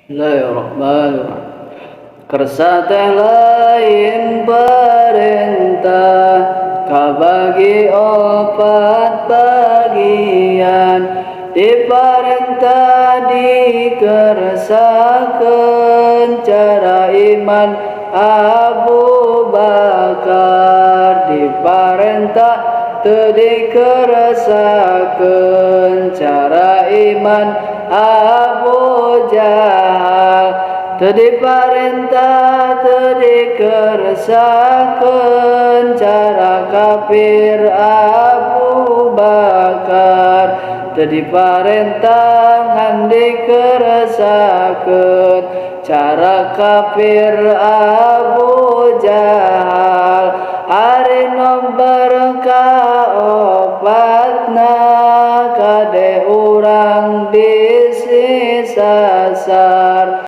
Bismillahirrahmanirrahim. Kersa teh lain perintah, kabagi opat bagian. Diperintah dikersakeun cara iman Abu Bakar, diparentah teu dikeresakeun cara iman Abu Jahal, teu diparentah teu dikeresakeun cara kafir Abu Bakar, teu diparentah ngan dikeresakeun cara kafir Abu Jahal. Ari nomor kaopatna, kade urang bisi sasar.